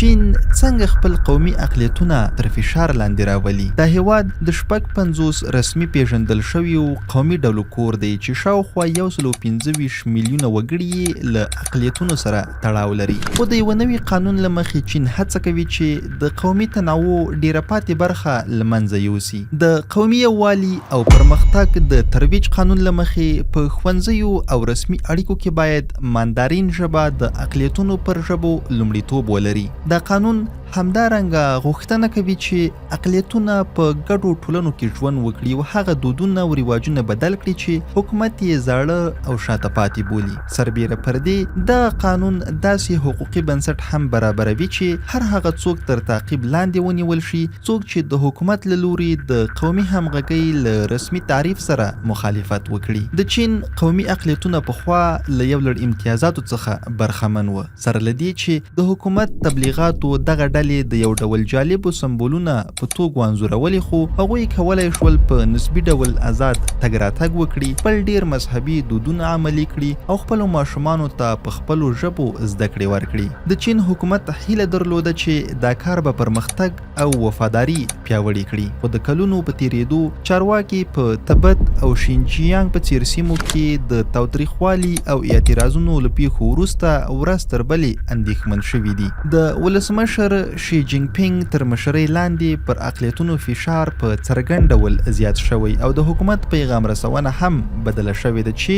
چین څنګه خپل قومي اقلیتونه تر فشار لاندې راولي؟ دا هېواد د 56 رسمي پېژندل شویو قومي ډلو کور دی چې شاوخوا 125 میلیونه وګړي یې له اقلیتونو سره تړاو لري. خو د یوه نوي قانون له مخې چین هڅه کوي چې د قومي تنوع ډېره پاتې برخه له منځه یوسي. د قومي یووالي او پرمختګ د ترویج قانون له مخې په ښوونځیو او رسمي اړیکو کې باید ماندارین ژبه د اقلیتونو پر ژبو لومړیتوب ولري. دا قانون همدارنګه غوښتنه کوي چې اقلیتونه په ګډو ټولنو کې ژوند وکړي او هغه دودونه او رواجونه بدل کړي چې حکومت یې زاړه او شاته پاتې بولي. سربیره پر دې، دغه قانون داسې حقوقي بنسټ هم برابروي چې هر هغه څوک تر تعقیب لاندې ونیول شي څوک چې د حکومت له لوري د قومي همغږۍ له رسمي تعریف سره مخالفت وکړي. د چین قومي اقلیتونه پخوا له یو لړ امتیازاتو څخه برخمن و، سره له دې چې د حکومت تبلیغاتو دغه ډلې د یو ډول جالبو سمبولونه په توګو انځورولې، خو هغوی کولای شول په نسبي ډول ازاد تګ راتګ وکړي، خپل ډېر مذهبي دودونه عملي کړي او خپلو ماشومانو ته په خپلو ژبو زده کړې ورکړي. د چین حکومت هیله درلوده چې دا کار به پرمختګ او وفاداري پیاوړې کړي، خو د کلونو په تېرېدو چارواکي په تبت او شینجیانګ په څېر سیمو کې د تاوتریخوالي او اعتراضونو له پېښو وروسته ورځ تر بلې اندېښمن شوي دي. د ولسمشر شي جینګ پینګ تر مشرۍ لاندې پر اقلیتونو فشار په څرګند ډول زیات شوی او د حکومت پیغام رسونه هم بدله شوې ده چې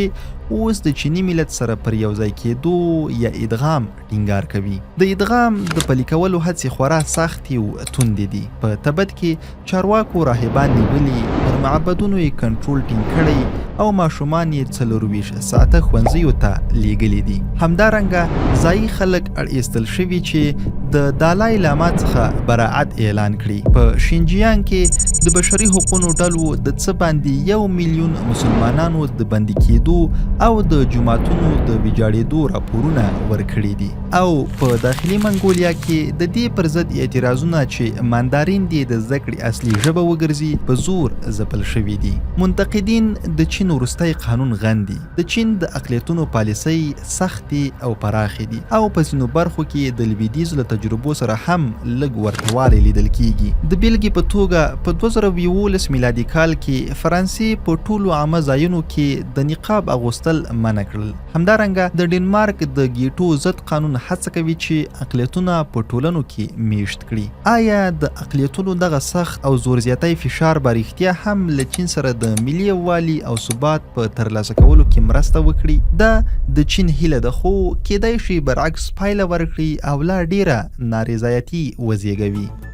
اوس د چیني ملت سره پر یو ځای کېدو یا ادغام ټینګار کوي. د ادغام د پلي کولو هڅې خورا سختې او توندې دي. په تبت کې چارواکو راهبان نیولي، پر معبدونو یې کنټرول ټینګ کړی او ماشومان یې 24 ساعته ښوونځیو ته لیږلي دي. همدارنګه ځايي خلک اړ ایستل شوي چې د دالای لاما څخه براعت اعلان کړي. په شینجیانګ کې د بشري حقونو ډلو د څه باندې 1 میلیون مسلمانانو د بندي کېدو او د جوماتونو د ویجاړېدو راپورونه ورکړي دي او په داخلي منګولیا کې د دې پر ضد اعتراضونه چې ماندارین دې د زده کړې اصلي ژبه وګرځي، په زور ځپل شوي دي. منتقدین د چین وروستی قانون غندي. د چین د اقلیتونو پالیسۍ سختې او پراخې دي او په ځینو برخو کې د لویدیځ له تجربو سره هم لږ ورته والی لیدل کیږي. د بیلګې په توګه، په 2011 میلادي کال کې فرانسې په ټولو عامه ځایونو کې د نقاب اغوستل منع کړل. همدارنګه د ډنمارک د ګیټو ضد قانون هڅه کوي چې اقلیتونه په ټولنو کې میشت کړي. آیا د اقلیتونو دغه سخت او زور زیاتی فشار به رښتیا هم له چین سره د ملي یووالي او ثبات په ترلاسه کولو کې مرسته وکړي؟ دا د چین هیله ده، خو کیدای شي برعکس پایله ورکړي او لا ډیره نارضایتي وزیږوي.